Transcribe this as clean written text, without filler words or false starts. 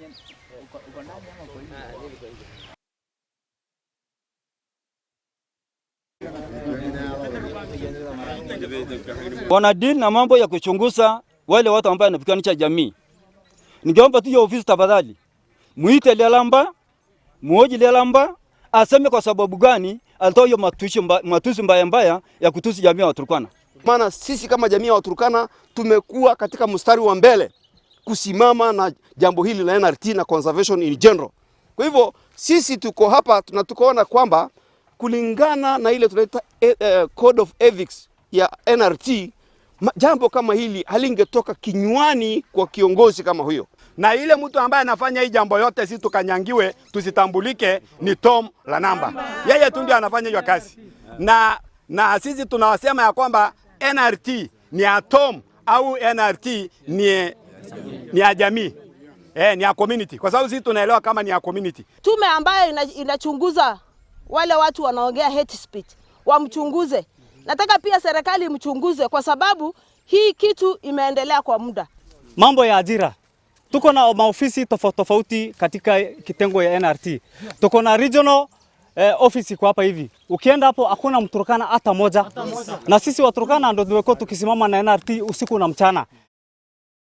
Uko ndani ama uko nje? Wanadeal na mambo ya kuchunguza wale watu ambao wanapiganisha jamii. Ningeomba tu hiyo ofisi tafadhali, muite Lelamba, muoji Lelamba aseme kwa sababu gani alitoa hiyo matusi mbaya mbaya ya kutusi jamii ya Waturkana. Maana sisi kama jamii ya Waturkana tumekuwa katika mstari wa mbele kusimama na jambo hili la NRT na conservation in general. Kwa hivyo sisi tuko hapa na tukaona kwamba kulingana na ile tunaita Code of Ethics ya NRT, jambo kama hili halingetoka kinywani kwa kiongozi kama huyo. Na ile mtu ambaye anafanya hii jambo yote sisi tukanyangiwe tusitambulike ni Tom Lanamba. Yeye tu ndio anafanya hiyo kazi. Na sisi tunawasema ya kwamba NRT ni ya Tom au NRT ni ya jamii. Ni ya community. Kwa sababu sisi tunaelewa kama ni ya community. Tume ambayo inachunguza wale watu wanaongea hate speech wamchunguze. Nataka pia serikali imchunguze kwa sababu hii kitu imeendelea kwa muda. Mambo ya ajira. Tuko na maofisi tofauti tofauti katika kitengo ya NRT. Tuko na regional office kwa hapa hivi. Ukienda hapo hakuna Mturkana hata moja. Na sisi Waturkana ndio tumekuwa tukisimama na NRT usiku na mchana.